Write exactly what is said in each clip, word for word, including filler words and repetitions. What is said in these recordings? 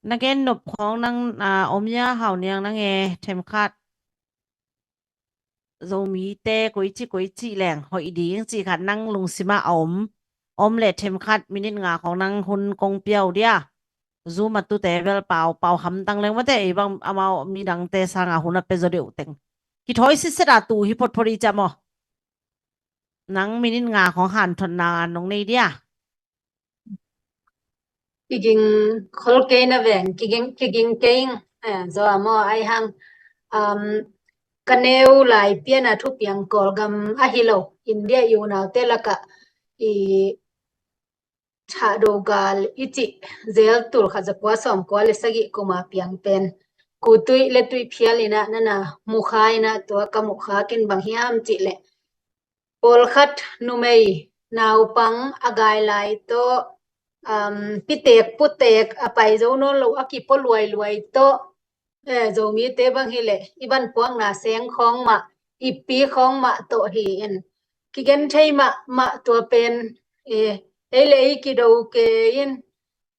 Na gen nop khawng nang, ah, om ya, Hau Niang, nang e, themkhat Zomite koici koici leng hoih ding cih khat nang lungsimah a om, om le themkhat minit nga khawng nang hun kong pia uh dia. Zoom a tute bel pau, pau hamtang leng mate, ei bang amau midangte sanga hun a pia zaw deuh teng. Kithawi sitset a tu hi photphot i ciam aw. Nang minit nga khawng hanthotna nong nei dia. Kiging khol kei na ven, kiging, kiging kei ing, eh, zaw a maw ai hang, um, ka neu lai piana thupiang Kawlgam ahi lo, India i unaute lakah i Thahdo gal i cih zel tul khat za kua sawm kua le sagih kuma piang pen Kutuih le Tuih Phial inah nana mukha inah tua ka mukha kin bang hiam cih leh pawlkhat numei naupang a gai lai tawh, um, pitek putek a pai zo nawn lo a kipua luailuai tawh, eh, Zomite bang hileh i van puakna seng khawng mah, ippi khawng mah tawh hi in. Kigen thei mahmah tua pen, eh, ei le ei kido kei in,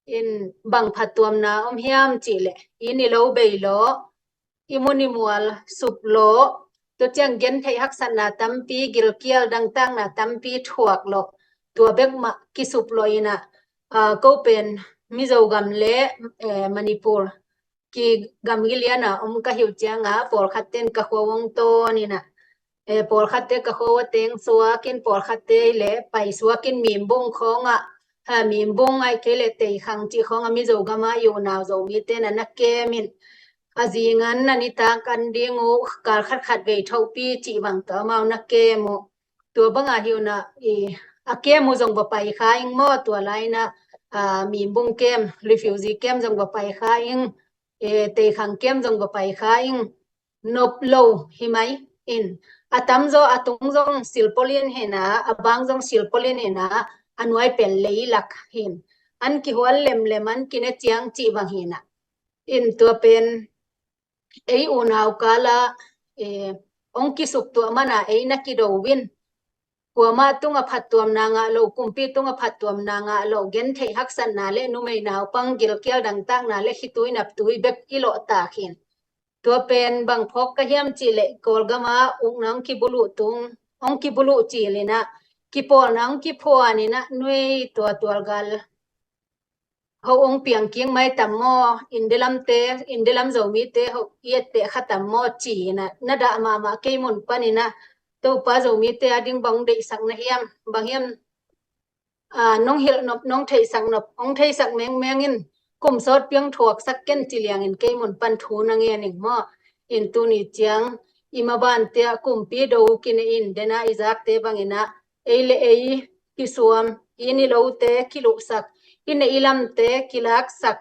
in bang phattuamna om hiam cih leh i ni lo bei lawh, i mun i mual sup lawh, tua ciang gentheih haksatna tampi, gilkial dangtakna tampi thuak lawh, tua bek mah kisup lawh inah, ah, ko pen Mizo gam le, eh, Manipur kigamgi liana om ka hi uh cianga pawlkhat ten ka khua uh hong tawn inah, eh, pawlkhatte ka khua uh a teng suak in, pawlkhatte le pai suak in, Mimbung khawngah, ha, Mimbung ahih kei le Teikhang cih khawngah Mizo gama i unau Zomite na na kem in, a zingan na nitak an ding uh kal khat khat vei thohpi cih bang tawh amau na kem uh. Tua banga hi unah i, a kem uh zong va pai kha ing maw, tua lai inah, ah, Mimbung kem, refugee kem zong va pai kha ing, eh, Teikhang kem zong va pai kha ing, nop lo hi mai in. A tamzaw a tung zong silpolin hina, a bang zong silpolin hina, a nuai pen leilak hin. An kihual lemlem, an kine ciang cih bang hina. In tua pen ei unau kala, eh, ong kisuk tua mana ei na kido uh in. Kuamah tunga phattuamna ngah lo, kumpi tunga phattuamna ngah lo, gentheih haksatna le numei naupang gilkial dangtakna le khitui naptui bek i lawhtak hin. Tua pen bang phawk ka hiam cih leh Kawlgama ukna ong kibuluh tung, ong kibuluh cil inah, kipawlna ong kiphuan inah, nuei tua tualgal ho ong piang kik mai tam maw, India lamte, India lam Zomite ho i etteh kha tam maw ci inah, na dah mahmah kei mun pan inah, Topa Zomite a ding bang ong deihsak na hiam, bang hiam, ah, nong hilh nop, nong theihsak nop, ong theihsak mengmeng in, kum sawtpi ong thuaksak ken ci liangin kei mun pan thu na ngen ing maw. In tuni ciang i mabante ah kumpi do kine in, dena i zakte bang inah, ei le ei kisuam, i ni lote kiluhsak, i neih i lamte kilaksak,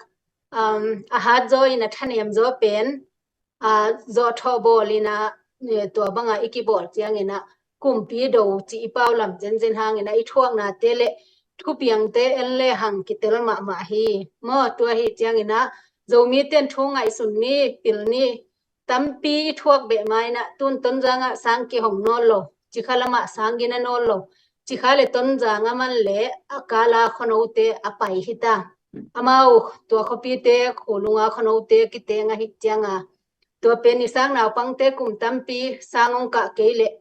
um, a hat zaw in a thanem zaw pen, ah, zawhthawh bawl inah, eh, tua banga i kibawl ciang inah kumpi do ci i pau lam zenzen hang inah i thuaknate le thupiangte en le hang kitel mahmah hi. Maw, tua hi ciang inah Zomite in thu ngaihsun ni, pil ni, tampi i thuak beh ma inah tun Tonzangah sang kihong nawn lo, cikha lamah sang gina nawn lo, cikha le Tonzang a man le a kala khuanote a pai hita. Amau tua khuapite, khulunga khuanote kiteng ahih cianga, tua pen i sang naupangte kum tampi sang ong kah kei leh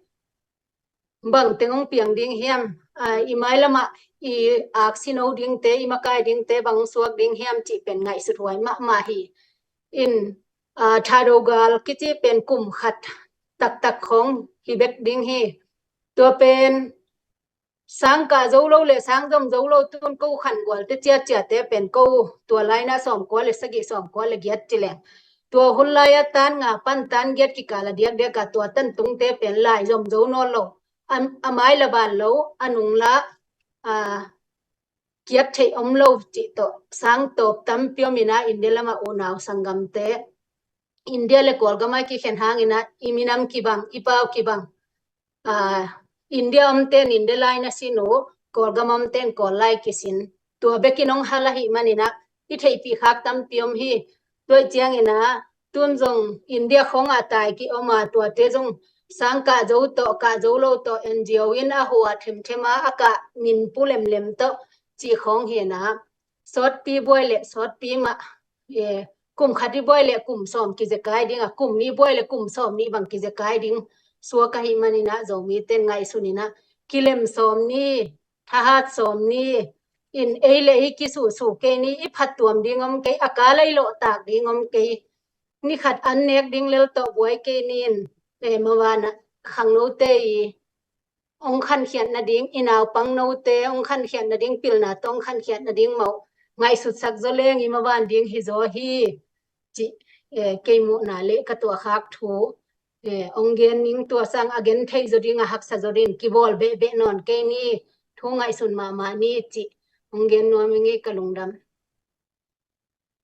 bang teng ong piang ding hiam, ah, i mailamah i aksi no dingte, i makai dingte bang ong suak ding hiam cih pen ngaihsut huai mahmah hi. In, ah, Thado gal kici pen kum khat taktak khawng hi bek ding hi. Tua pen sang kah zo lo le sang zom zo lo tun ko khangualte ciaciate pen ko tua laina sawmkua le sagih, sawmkua le giat ci leng, tua hun laia tan nga pan tan giat kikala diakdiaka tua tantungte pen lai zom zo nawn lo. A, a mai la ban lo, a nung la, a, kiat theih om lo cih tawh sang tawp tampi om ina India lama unau sanggamte, India le Kawlgama kikhen hang ina i minam kibang, i pau kibang. Ah, India omten India lai na sin uh, Kawlgam omten Kawl lai kisin. Tua bekin ong hal ahih man ina i theihpih khak tampi om hi. Tua ciang ina tun zong India khawngah tai ki om a, tuate zong sang kah zo tawh, kah zo lo tawh, N G O in a hua themthem a, a kah min pu lemlem tawh cih khawng hi ina, sawtpi buai le sawtpi mah eh, kum khat i buai le kum sawm kizekai ding a, kum nih buai le kum sawm nih bang kizekai ding suak ahih manin ah Zomite'n ngaihsun in ah kilem sawm ni, thahat sawm ni in ei le ei kisuhsuh kei ni, i phattuam ding om kei, a kal a i lawhtak ding om kei, ni khat an nek ding lel tawh buai kei ni in, eh, maban ah khangnote i hong khankhiat nading, i naupangnote hong khankhiat nading, pilna tawh hong khankhiat nading mah uh ngaihsutsak zaw leng i maban ding hi zaw hi, cih, eh, kei muhna le ka tuahkhak thu, eh, hong gen ning. Tua sang a gen thei zaw ding, a haksa zaw ding kibawl behbeh nawn kei ni, thu ngaihsun mahmah ni, cih hong gen nuam ing ei, ka lungdam.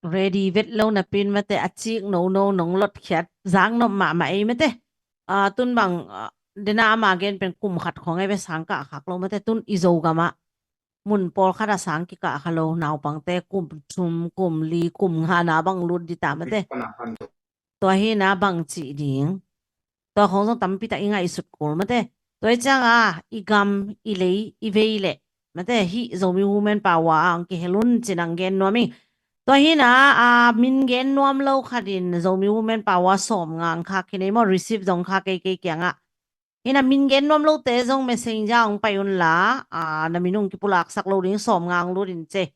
Ready vet lo napi in mate, a cik nono nong lotkhiat zak nop mahmah ei mate. Ah, tun bang, ah, dena ama gen pen kum khat khawng ei ve, sang kah khak lo mate. Tun i Zogam ah mun pawlkhat ah sang kikah kha lo, naupangte kum thum, kum li, kum nga na bang lut ding ta mate. Tua hi na bang cih ding. Tua khawng zong tampi tak i ngaihsut kul mate. Tua hi ciang a, i gam, i lei, i vei le mate, hih Zomi Women Power ah hong kihel un ci-in hong gen nuam ing. Tua hi na, a, min gen nuam lo khat in Zomi Women Power sawm nga hong khak hi nei maw, receive zong khak kei, kei kiangah. Hi na, min gen nuam lote zong messenger hong pai un la, a, na min hong kipulaksak lo ding, sawm nga hong lut in ci.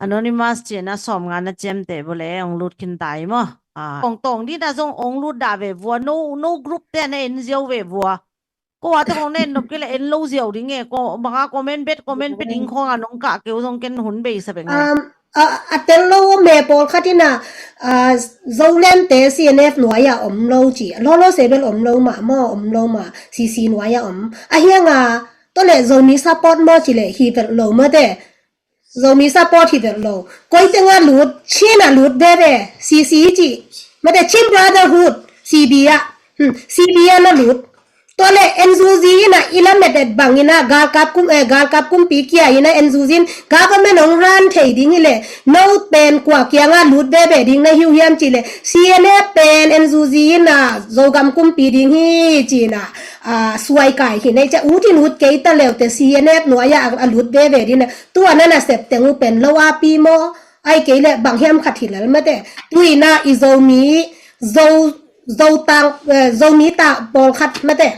Anonymous ci-in a sawm nga na ciamteh vua le hong lut khin ta hi maw. A, kong tawng ding na zong hong lut dah ve vua, no, no group te na en ziau ve vua. Ko a te khawng na en nop kei le en lo ziau ding e, ko bang a comment bet, comment pia ding khawng a nong kah kei uh zong ken hun beisa bek nge. Um, a, a tel lo om e, pawlkhat in a, a, Zoland te C N F nuai ah om lo ci. Lolo se bel om lo mah maw, om lo mah. C C nuai ah om. A hiang a, tua le Zomi support maw ci le hi vet lo mate. Zomi support hi vet lo. Koi teng a lut, Chin a lut veve, C C ci. Mate Chin Brotherhood, C B ah. Hmm, C B ah na lut. Tua le N U G in a i lamet et bang in a galkap kum, eh, galkap kumpi kia in a N U G in government hong han thei ding hi le, no pen kua kiang a lut veve ding na hi uh hiam ci le, C N F pen N U G in a Zogam kumpi ding hi ci in a, a, suai kai hi nei cia, ut in ut kei ta leu te C N F nuai ah a lut veve ding na, tua na na sep teng uh pen lo a pi maw, ai kei le bang hiam khat hi lel mate. Tu in a i Zomi, Zo, Zo tang, eh, Zomi ta pawlkhat mate.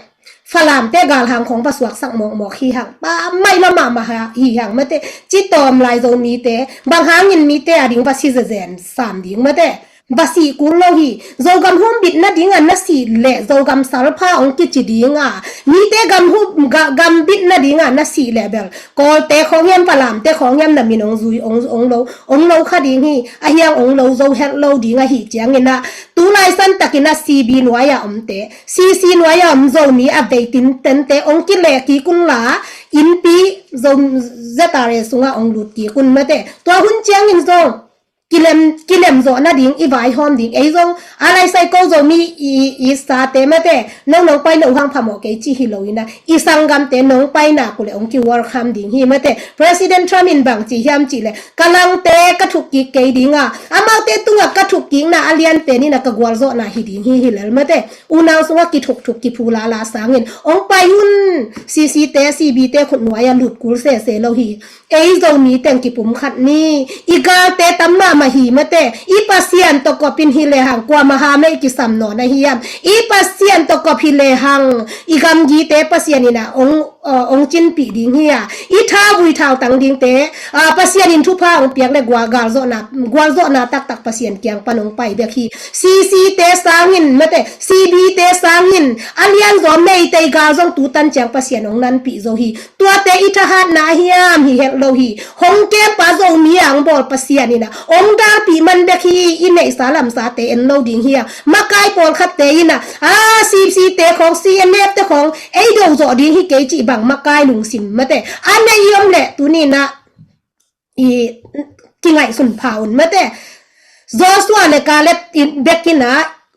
Falamte galhang khawng va suaksak mawkmawk hi hang. Ba mai lo mahmah hi hang mate. Ci tawm lai Zomite. Bang hangin mite a ding va si zezen sam ding mate. Va sih kul lo hi. Zogam humbit nading a na sih le Zogam salpha hong kici ding a, mite gam hum, ga, gam bit nading a na sih le bel Kawlte khawng hiam, Falamte khawng hiam na min hong zui, hong, hong lo, hong lo kha ding hi. A hiang hong lo zo het lo ding ahi ciangin a, tu lai san takin a C B nuai a omte, C C nuai a om Zomi a vei tintente hong kileh kik un la, innpi Zo, Z R A sungah hong lut kik un mate. Tua hun ciangin zong kilem, kilem zawh nading i vaihawm ding. Ei zong a lai sai ko Zomi i, i sate mate, nong nong pai lo hang phamawh kei ci hi lo in a, i sanggamte nong pai nak uh le hong ki welcome ding hi mate. President Trump in bang ci hiam cih le, ka langte ka thuk kik kei ding a, amaute tungah ka thuk kikna a lian pen in a ka gualzawhna hi ding hi hi lel mate. Unau sungah kithuk thuk kiphu lala sangin hong pai un. C C te, C B te khut nuai a lut kul sese lo hi. Ei Zomi teng kipum khat ni. I galte tam mahmah hi mate. I Pasian tawh kop in hi lehang kuamah ham ei kisam nawn ahi hiam. I Pasian tawh kop hi lehang i gamgite Pasian in a hong, uh, hong cinpih ding hi a. I thauvui thautang dingte, uh, Pasian in thupha hong piak le gual, galzawhna, gualzawhna taktak Pasian kiang pan hong pai bek hi. C C te sangin mate, C B te sangin a lianzaw Meitei gal zong tutan ciang Pasian hong nanpih zo hi. Tuate i thahatna ahiam hi het lo hi. Hong kempa Zomi a hong bawl Pasian in a hong dalpih man bek hi. I neihsa lamsate en lo ding hi a, makai pawlkhatte in a, a, C C te khawng, C N F te khawng ei do zawh ding hi kei cih bang makai lungsim mate a nei i om leh tuni in a i kingaihsun pha un mate. Joshua le Caleb in bek in a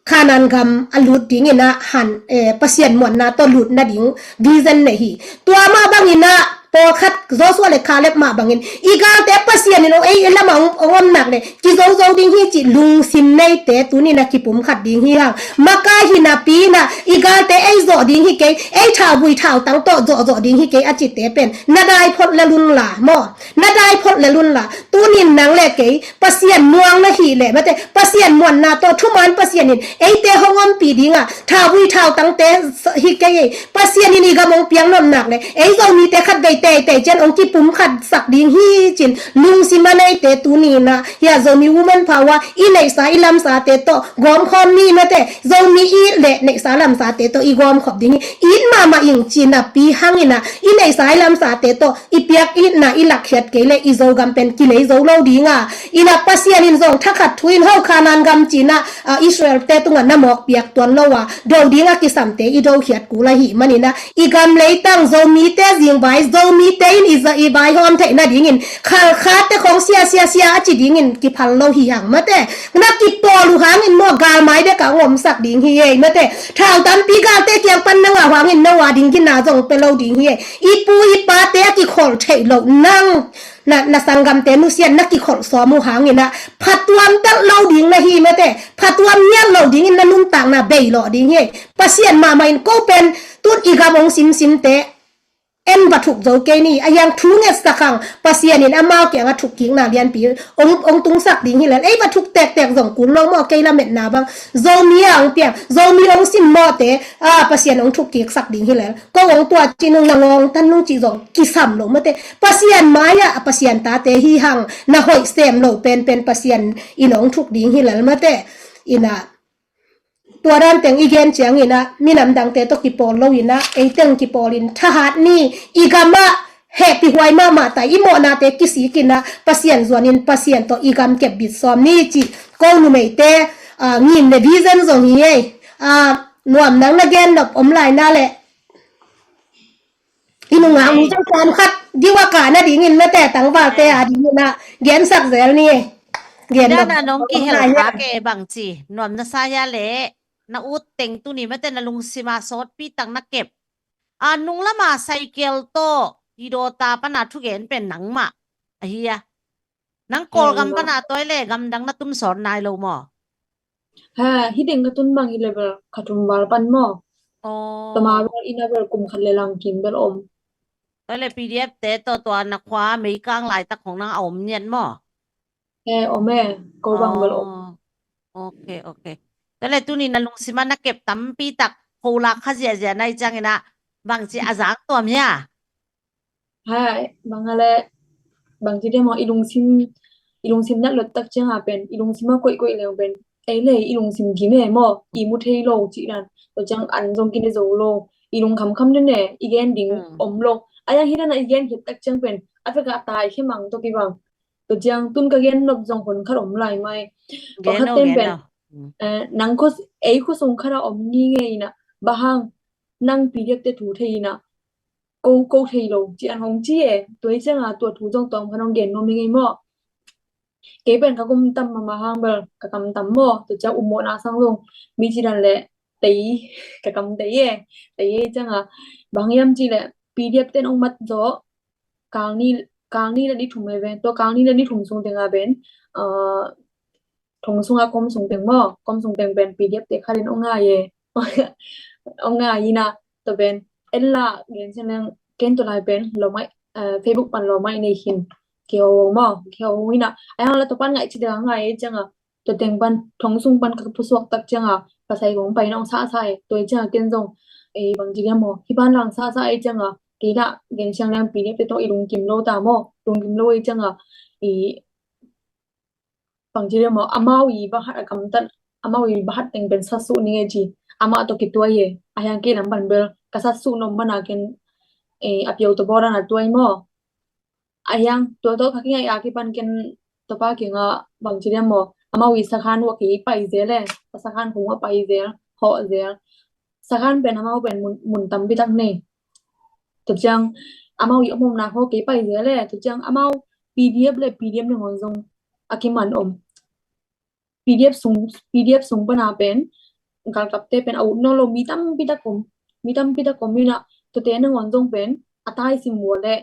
Canaan gam a lut ding in a han, eh, Pasian muanna tawh lut nading vision nei hi. Tua mah bang in a pawlkhat Joshua le Caleb mah bangin i galte Pasian in hong ei lamah hong, hong om nak le kizozo ding hi cih lungsim neite tuni-in a kipumkhat ding hi hang. Makai hi napi-in ah i galte ei zawh ding hi kei, ei thauvui thautang tawh zawhzawh ding hi kei a cite pen na dai phot lel un la maw. Na dai phot lel un la, tuni-in nang le kei Pasian muang na hih leh mate, Pasian muanna tawh thuman Pasian in eite hong ompih ding a, thauvui thautangte hi kei ei, Pasian in i gam hong piak nop nak le ei Zomite khatvei teitei ciang hong kipumkhatsak ding hi cin lungsim a neite tuni-in ah hi a, Zomi Women Power i neihsa i lamsate tawh gawmkhawm ni mate, Zomi it le neihsa lamsate tawh i gawmkhop ding hi. It mahmah ing ci napi hangin ah i neihsa i lamsate tawh i piak itna i lakkhiat kei le i Zogam pen kilei zo lo ding a, in ah Pasian in zong thakhat thu in ho Khanaan gam ci-in ah, ah, Israel-te tungah na mawk piak tuan lo a, do ding a kisamte i dokhiat kul ahih manin ah i gam leitang Zomite zingvai, Zomite in i za-, i vaihawm theih nadingin Khalkhate khawng sia sia sia a ci dingin kiphal lo hi hang mate. Na kipawl uh hangin maw galmai bek a hong omsak ding hi ei mate. Thau tampi galte kiang pan na ngah uh hangin na ua ding gina zong pia lo ding hi ei. I pu i pate a kikholh theih loh nang na, na sanggamte nusiat na kikholh sawm uh hangin ah phatuam tak lo ding na hi mate. Phatuam ngiat lo dingin na nuntakna bei lawh ding hi ei. Pasian mahmah in ko pen tun i gam hong simsimte en va thuk zo kei ni, a hiang thu ngetsak hang Pasian in amau kiangah thukkikna lianpi hong, hong tungsak ding hi lel. Ei va thuk tektek zong kul lo maw, kei lametna bang Zomi a hong piang, Zomi hong sim mawhte a Pasian hong thukkiksak ding hi lel. Ko hong tua ci nung na ngawng tan nung ci zong kisam lo mate. Pasian mai-ah a Pasian tate hi hang, na hoih sem lo penpen Pasian in hong thuk ding hi lel mate. In ah tua dan teng i gen ciangin ah minam dangte tawh kipawl lo in ah ei teng kipawl in thahat ni, i gamah hehpihhuai mahmah ta, i mawhnate kisik in ah Pasian zuanin Pasian tawh i gam kep bit sawm ni cih ko numeite, ah, ngim le vision zong hi ei. Ah, Nuam, nang na gen nop om lai na le. I nungak mu zong sawm khat diu a ka nadingin mate, tangvalte a dingin ah gensak zel ni. Gen nop. Dana nong kihel kha ke bangci Nuam, na sa hia le na ut teng tuni mate na lungsima sawtpi tak na kep a, nunglama cycle tawh i dawta pana thugen pen nangmah ahi a. Nang Kawlgam pana toi le gamdang na tun sawt nai lo maw? Ha, hi ding ka tun bang hi level ka thum val pan maw? Tama vel ina vel kum khat le lang kim vel om. Toi le P D F te tawh tua na khua meikang laitak khong nang a om niat maw? He, om e, ko bang vel om. Ok, ok. Toi le tuni na lungsima na kep tampi tak kholak kha ziahziah nai ciangin ah bangci a zak tuam hia? Hai, bang a le, bangci dia maw, i lungsim, i lungsim nat lot tak ciang a pen, i lungsim a koih koih leng pen, ei le i lungsim gim e maw, i mu thei lo cih dan. Tua ciang an zong kine zo lo, i lung khamkham den e, i gen ding om lo. A yang hi dan a i gen khit tak ciang pen a fek a tai khe mang tawh kibang. Tua ciang tun ka gen nop zong hon khat om lai mai. Tua khat ten pen, eh, nang khos, ei khosung khat a om ni nge ina, bahang nang P D F te thu thei ina, ko, ko thei lo ci an hong ci e. Tua hi cianga tua thu zong tawm khan hong gen nuam hi ngei maw? Kei pen ka kum tam mama hang bel ka kam tam maw? Tua cia um mawhna sang zong mi ci dan le tei ka kam tei e. Tei e cianga bang hiam ci le P D F ten hong mat zaw kang ni, kang ni le ni thum e ve. Tua kang ni le ni thum sung tenga ben, ah, thong sunga kom sung teng maw, kom sung teng pen P D F te khalin ong ngai e. Ong ngai ina, to pen en la gen sen leng ken to lai pen lo mai, eh, Facebook pan lo mai nei hin kio maw, kio ina. Ai hang la to pan ngai ci de ngai e cianga, to teng pan thong sung pan ka pusuak tak cianga pasai kong pai nong sa sa e, to e cianga ken zong e bang ci dia maw, hi pan lang sa sa e cianga, kei la gen siang leng P D F te to i lung kim lo ta maw, lung kim lo e cianga i bangci le maw, amau i bahat a kamtan, amau i bahat teng pen satsuh ning e ci, amah tawh kituai e, a hiang kei lam pan bel ka satsuh nom bana ken, eh, a piau tawh bawran a tuai maw? A hiang tua tawh ka kingai a kipan ken topa kinga bangci le maw, amau i sakhan uh a kei pai zel e, a sakhan hung a pai zel, hawh zel. Sakhan pen amau pen mun, mun tampi tak nei. Tua ciang amau i om omna khaw kei pai zel e. Tua ciang amau P D F le P D M le ngawn zong a kiman om. P D F sung, P D F sung pana pen galkapte pen a ut nawn lo mi tampi tak om. Mi tampi tak om ina tuate nangawn zong pen a tai sim ua le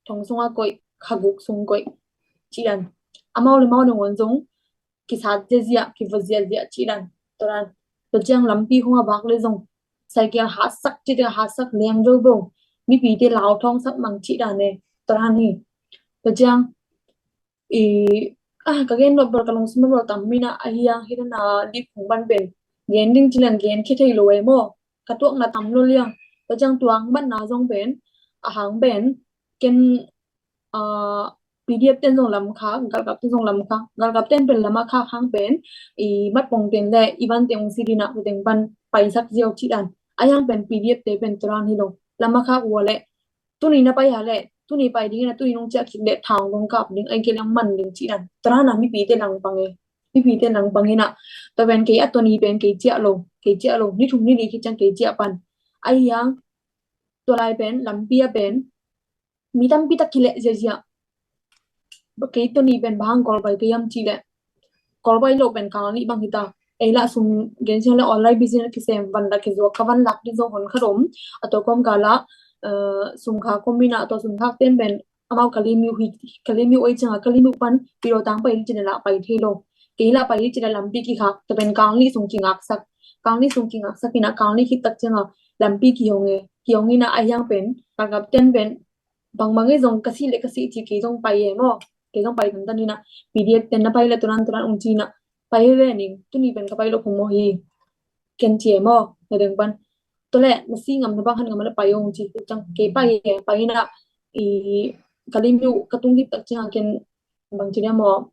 thong sungah koih, kha guk sung koih cih dan. Amau le mau nangawn zong kisat ziazia, kiva ziazia cih dan. Tua dan, tua ciang lampi khong a vak le zong cycle hatsak cih dan, hatsak leng veuvo, mipite lau thawngsak mang cih dan e. Tua dan hi. Tua ciang i, ah, ka gen nop bel, ka lungsim nop bel tam mina ahi a, hi na, lip khong ban pen gen ding ci leng gen khia thei lo e maw. Ka tuakna tam lo liang. Tua ciang tua hang banna zong pen, a hang pen ken, ah, P D F ten zong lam khak, galkap ten zong lam khak, galkap ten pen lam a khak hang pen i matpong ten le i van teng ung si dina, tua teng pan paisak ziau cih dan. A yang pen P D F te pen tua dan hi lo. Lam a khak ua le, tuni na pai a le, tuni pai ding ina, tuni nong ciah kik le thang dong kap ding, ai ke lang man ding cih dan. Tua dan a mipite lang pang e. Mipite lang pang ina. Tua pen kei a tua ni pen kei ciah lo, kei ciah lo. Ni thum ni li khit ciang kei ciah pan. Ai yang, tua lai pen lampi a pen mi tampi tak kileh ziazia. Kei tua ni pen bang hang Kawlpai kei hiam cih leh, Kawlpai lo pen kal nih bang hi ta. Ei lah sum gen ciang le online business kisem, van la kizuak, ka van lak ding zong hon khat om. A tua kawmkal ah, eh, sum khak kawm ina, tua sum khak ten pen amau Kalaymyo hi, Kalaymyo oi ciang a, Kalaymyo pan Piro tang pai ding ci leh lah pai thei lo. Kei lah pai ding ci leh lampi kikhak, tua pen kal nih sung kingaksak. Kal nih sung kingaksak ina, kal nih khit tak ciang a lampi kihong e. Kihong ina, a hiang pen galkap ten pen bangbang e zong ka sih le ka sih ci, kei zong pai e maw. Kei zong pai tantan ina, P D F ten na pai le tua dan tua dan ung ci ina, pai e ve ning, tuni pen ka pai lo phu maw hi, ken ci e maw, na deng pan. Tua le na si ngam na bang han ngam le pai ung ci, ciang kei pai e, pai ina, i, Kalaymyo ka tung khit tak ciang a ken bang ci dia maw,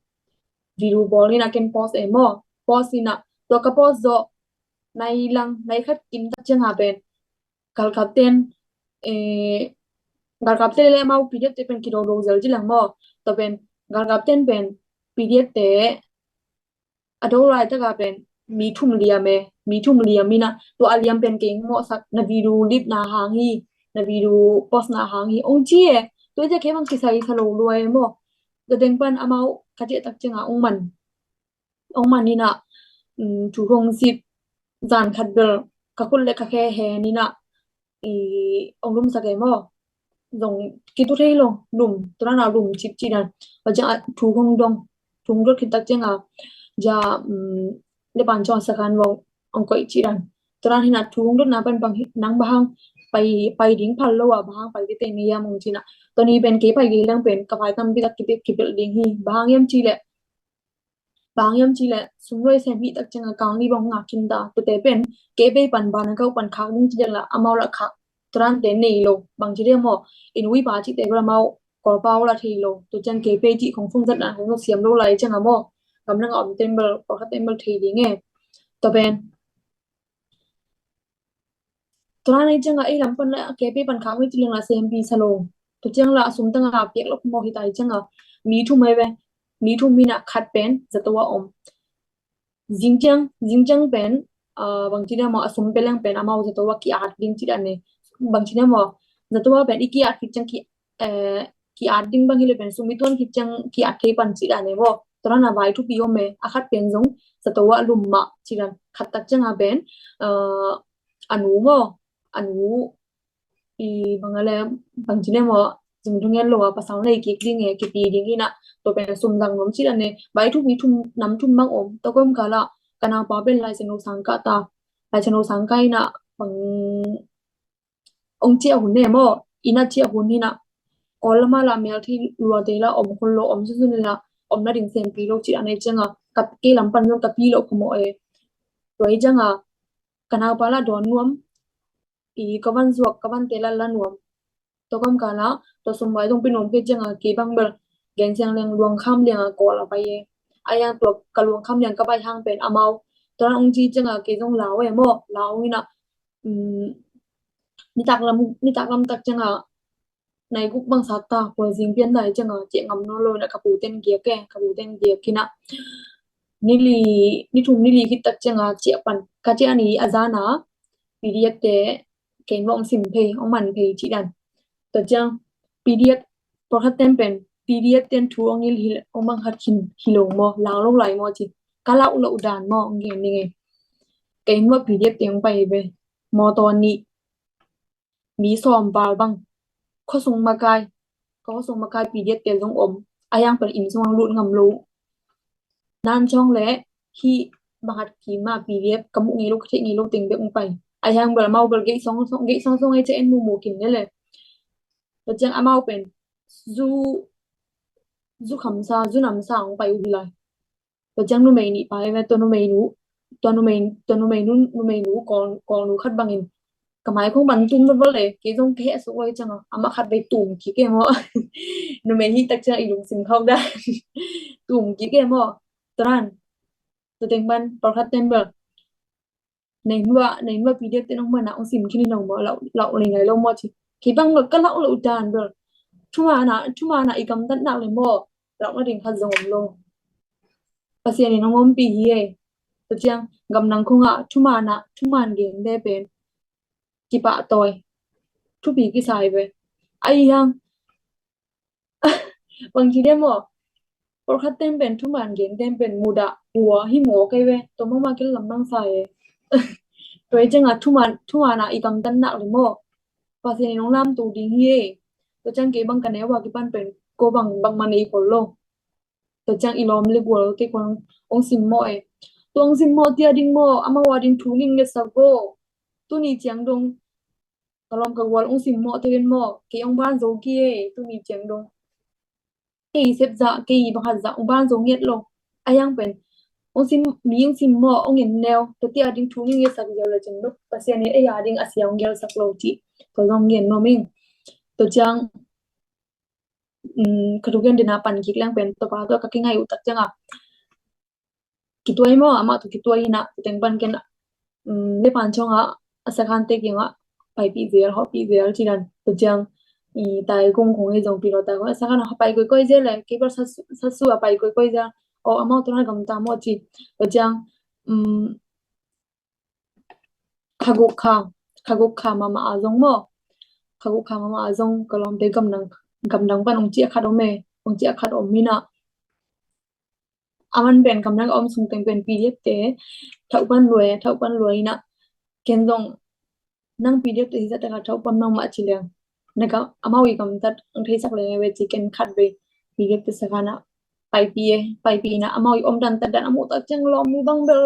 video bawl ina ken post e maw, post ina, tua ka post zawh nai lang, nai khat kim tak ciang a pen galkap ten, eh, galkap ten le amau P D F te pen kido do zel ci lang maw. Tua pen galkap ten pen P D F te a do lai tak a pen mi thum liam e, mi thum liam ina, tua a liam pen kei mawhsak, na video lip na hang hi, na video post na hang hi, ong ci e. Tua ciang kei bang kisai sa lo lua e maw. Tua deng pan amau ka ciah tak ciang a ong man, ong man ina, um, thu hong zip, zan khat bel ka khut le ka khe hen ina, i, ong lumsak e maw. Zong kitu thei lo, lum, tua dan a lum cip ci dan. Tua ciang a thu hong dong, thu hong dot khit tak ciang a, ja, um, le pan ciang a sakan vong ong koih ci dan. Tua dan hi na, thu hong dotna pan bang hi, nang bang hang pai, pai ding phal lo a, bang hang pai ding te ni hiam ong ci na. Tua ni pen kei pai ding leng pen ka vai tampi tak kipel, kipel ding hi, bang hang hiam ci leh, bang hiam ci leh sum luai sem hi tak ciang a kal nih bang ngak khin ta. Tua te pen kei bei pan ban a kau pan khak ding ci dek la amau lah khak, tua dan te nei lo, bang ci dia maw, i nu i pa cih te bel amau Kawlpau lah thei lo. Tua ciang kei bei cih khong phung zat dan khong siam lo lai ciang a maw, gamdang a om ten bel, pawlkhat ten bel thei ding e. Tua pen tua dan a hi ciang a ei lam pan la kei bei pan khak ni ci leng la sem pi sa lo. Tua ciang la a sum tang a piak lo maw hi ta hi ciang a, mi thum e ve, mi thum ina, khat pen zato a om. Zing ciang, zing ciang pen, ah, bang ci dia maw, a sum pia leng pen amau zato a ki-at ding ci dan e. Bang ci dia maw, zato a pen i ki-at khit ciang ki, eh, ki-at ding bang hi le pen sum i tuan khit ciang ki-at thei pan ci dan e maw. Tua dan a vai thupi om e, a khat pen zong zato a lum mah ci dan, khat tak ciang a pen, ah, a nu maw, a nu i bang a le, bang ci le maw, zing thong en lo a pasal nei kik ding e, kipi ding ina, tua pen sum zang nuam ci dan e, vai thupi thum, nam thum bang om. Tua kawmkal ah ka naupa pen Lai Siangtho sang kah ta, Lai Siangtho sang kah ina, bang ong ciah hun e maw, ina ciah hun ina, Kawl lam a la mel thei lua te la om khol lo, om sunsun la om nading sem pi lo ci dan e ciang a, ka kei lam pan zong ka pi lo kho maw e. Tua hi ciang a ka naupa la dawn nuam, i ka van zuak, ka van te la la nuam. Tua kawmkal ah tua sum vai zong pi nuam kei ciang a kei bang bel gen siang leng luang kham liang a Kawl a pai e. A yang tua ka luang kham liang ka pai hang pen amau tua dan ong ci ciang a kei zong lau e maw, lau ina, um, nitak lam, nitak lam tak ciang a nai guk bang sat ta, kua zing pian dai ciang a ciah ngam nawn lo ina ka pu ten giak e, ka pu ten giak ina, ni li, ni thum ni li khit tak ciang a ciah pan, ka ciah ni a zan a P D F te kei nuam sim phei, ong man phei ci dan. Tua ciang P D F, pawlkhat ten pen P D F ten thu ong il hi, ong mang khat khin hi lo maw, lau lo lai maw ci. Ka lau lo dan maw, ong gen ning e. Kei nuam P D F te ong pai ve. Mawtaw nih, mi sawm val bang, khuasung makai, ka khuasung makai P D F te zong om. A hiang pen inn sung ang lut ngam lo. Nan chong le hi bang hat ki ma P D F ka muh ngei lo, ka theih ngei lo teng bek ung pai. A hiang bel amau bel gei song song, gei song song ei che en mu mu kin ne le. Tua ciang amau pen zu, zu khamsa, zu namsa ung pai uh hi lai. Tua ciang numei nih pai ve, tua numei nu, tua numei, tua numei nu, numei nu, kawl, kawl nu khat bangin ka mai khong ban tum bal bal le, kei zong ka heh suk lo hi ciang a, amah khat vei tum kik e maw. Numei hi tak ciang i lungsim khauh dan. Tum kik e maw. Tua dan. Tua teng ban, pawlkhat ten bel. Nei hnuah, nei hnuah P D F te nong mana ong sim khin in ong maw, lauh, lauh lei ngai lo maw ci. Kei bang bel ka lauh lo dan bel. Thuman a, thuman a i gamtat nak le maw. Lauh nading khat zong om lo. Pasian in ong ompih hi e. Tua ciang gamdang khong ah thuman a, thuman gen te pen kipahtawi, thupi kisai ve. Ahi hang bang ci dia maw. Pawlkhat ten pen thuman gen ten pen mudah ua hi maw kei ve. Tua mama kil lam nang sa e. Tua hi ciang a thuman, thuman a i gamtat nak le maw. Pasian in ong lamto ding hi e. Tua ciang kei bang ka neu a kipan pen ko bang, bangmah nei khol lo. Tua ciang i lawm le gual te khong ong simmawh e. Tua ong simmawh te a ding maw, amau a ding thu ning ngetsak vo. Tuni ciang dong ka lawm ka gual ong simmawh te in maw, kei ong ban zo kei e, tuni ciang dong. Kei sep zah, kei bang hat zah ong ban zo nget lo. A hiang pen ong sim, mi ong simmawh, ong en neu, tua te a ding thu ning ngetsak ziau le ciang dong Pasian in ei a ding a sia ong gelsak lo ci. Tua zong ngen nuam ing. Tua ciang um, ka thugen dina pan kik leng pen tua pa tua ka kingai uh tak ciang a kituai maw, amah tua kituai in a, tua teng pan ken um, le pan ciang a, a sakhan te kiang a paipih zel, hawhpih zel ci dan. Tua ciang i tai kung kung ei zong pi lo tai kung a sakhan a pai koikoi zel le, kei bel satsu, satsu a pai koikoi zel. O amau tua na gamta maw ci. Tua ciang um, kha guk kha, kha guk kha mahmah a zong maw. Kha guk kha mahmah a zong ka lawmte gamdang, gamdang pan ong ciah khat om e, ong ciah khat om in a. Aman pen gamdang a om sung teng pen P D F te thauh pan lua e, thauh pan lua in a. Ken zong nang P D F te hi zah tak a thauh pan nang mah ci leng. Na ka, amau i gamtat ang theisak leng e ve ci ken khat vei P D F te sakhan a paipih e, paipih in a amau i om dan tat dan a muh tak ciang lawm nu bang bel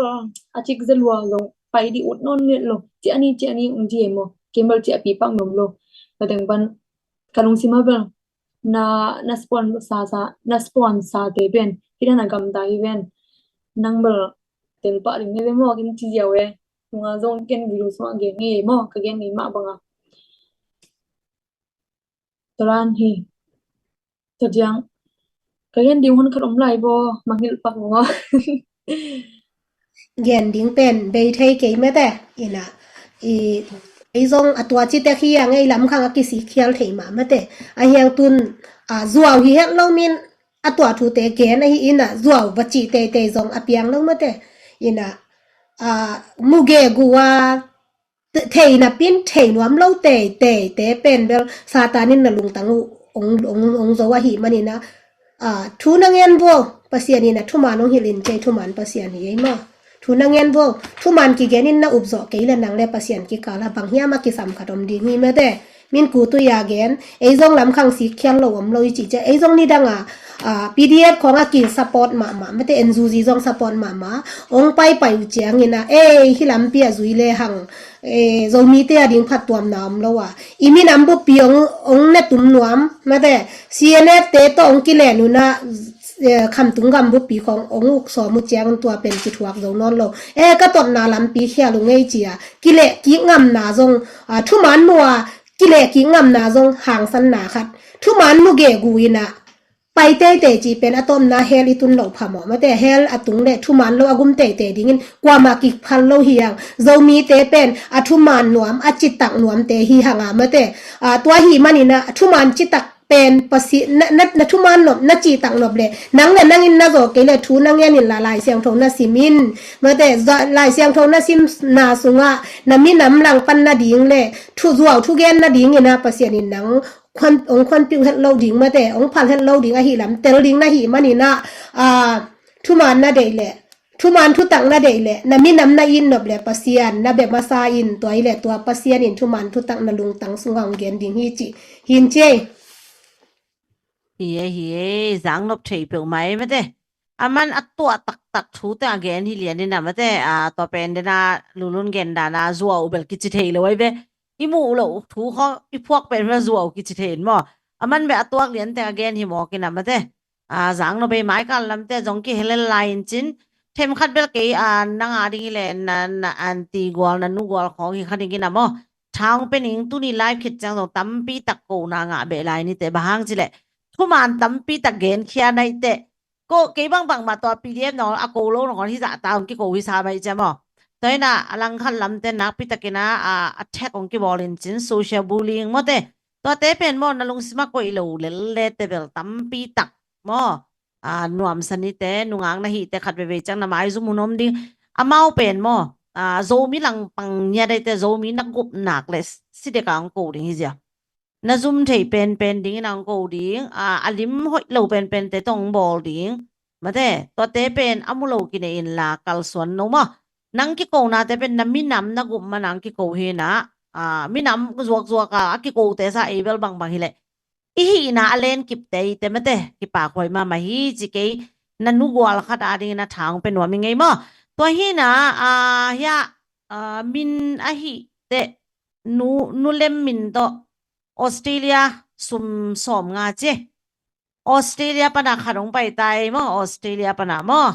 a cik ze lua zong pai dih ut nawn nget lo. Ciah ni, ciah ni ung ci e maw. Ken bel ciahpih pak nuam lo. Tua teng pan ka lungsim a bel na, na sponsor sa, na sponsor te pen hih dan a gamta hi ven. Nang bel tel pah ding ne ve maw, ken ci ziau e. Tunga zong ken video sungah gen ngei maw, ka gen ngei mah bang a. Tua dan hi. Tua ciang ka gen ding hun khat om lai baw, mangngilh pak baw. Gen ding pen bei thei kei mate. Ina i, ei zong a tua citek hi a ngei lam khang a kisikkhial thei mah mate. A hiang tun a zuau hi het lo min a tua thute gen ahi ina zuau va cih teitei zong a piang lo mate. Ina a muge gu a thei napin thei nuam lo teitei te pen bel Satan in na lungtang uh ong, ong, ong zo ahi manin a, a, thu na ngen vo, Pasian in a thuman ong hilh in cei thuman Pasian hi ei maw. Thu na ngen vo, thuman kigen in na up zawh kei le nang le Pasian kikal a bang hiam a kisam khat om ding hi mate. Min ku tui a gen, ei zong lam khang sikkhial lo om lo i cih ciah, ei zong nidang a, a, P D F khawng a ki support mahmah mate, N U G zong support mahmah, ong paipai uh ciangin a, ei hi lampi a zui le hang, e, Zomite a ding phattuamna om lo a. I minam buppi ong, ong ne tum nuam, mate, C N F te tawh ong kilen un a, e, khamtung gam buppi khawng ong uk sawm uh ciang tua pen kithuak zo nawn lo. E, ka totna lampi khial uh ngei cia. Kileh kik ngamna zong, a, thuman mua, kileh kik ngamna zong hangsanna khat. Thuman mu gegu in a, pai teitei cih pen a tawpna hell i tun loh phamawh mate, hell a tung le thuman lo a gum teitei dingin kuamah kiphal lo hi hang. Zomite pen a thuman nuam, a citak nuamte hi hang a mate. A, tua hi manin a thuman citak pen pasi, na, na, na thuman nop, na citak nop le nang le nangin na zaw kei le thu na ngen in la Lai Siangtho na sim in mate, Lai Siangtho na simna sungah na minam langpan nading le thu zuau thugen nadingin a Pasian in nang khuan, ong khuanpiuh het lo ding mate, ong phal het lo ding ahi lam tel ding na hi manin a, a, thuman na deih le, thuman thutak na deih le, na minam na it nop le Pasian na bia masa in tua i le tua Pasian in thuman thutak na lungtang sungah ong gen ding hi ci, hin ci ei. Hi e, hi e, zang nop thei peuhmah e mate. A man a tuah taktak thute a gen hi lian in a mate, a, tua pen dena lulun gen dana zuau bel kici thei lo ai ve. I muh loh thu kho i phuak pen ve zuau kici thei in maw. A man beh a tuak liante a gen hi mawk in a mate. A, zang nop e, maikal lamte zong kihelel lai in cin. Themkhat bel kei, a, nang a ding hi le na, na anti gual, na nu gual khawng hi kha ding in a maw. Thaung pe ning, tuni live khit ciang zong tampi tak kona ngah beh lai nite, bang hang cileh thuman tampi tak genkhia naite. Ko, kei bangbang mah tua P D F nong a ko lo nong hi zah ta hong kiko hi sa mai cia maw. Tua ina a langkhat lamte nakpi takin a, a, attack hong kibawl in cin, social bullying mawte. Tuate pen maw na lungsima koih lo lellete bel tampi tak maw. A, nuamsa nite, nungak na hihte khat veivei ciang na maizum hun om ding. Amau pen maw, a, Zomi langpang ngiat aite, Zomi na gup nak le si dek a hong ko ding hi zia. Na zum thei penpen dingin a hong ko ding, a, a lim hoih lo penpente tawh hong bawl ding. Mate, tuate pen a mu lo kinei inla kalsuan no maw. Nang kikonate pen na minam na gup ma nang kiko hi na, a, minam zuakzuak a, a kikote sa ei bel bangbang hileh i hihna a len kipte ite mate, kipak huai mahmah hi ci, kei na nu gual khat a dingin a thaung pe nuam i ngei maw. Tua hina, a, hia, a, min a hih teh nu, nu lem min tawh Australia sum sawm nga ci. Australia pana khat hong pai tai maw, Australia pana maw.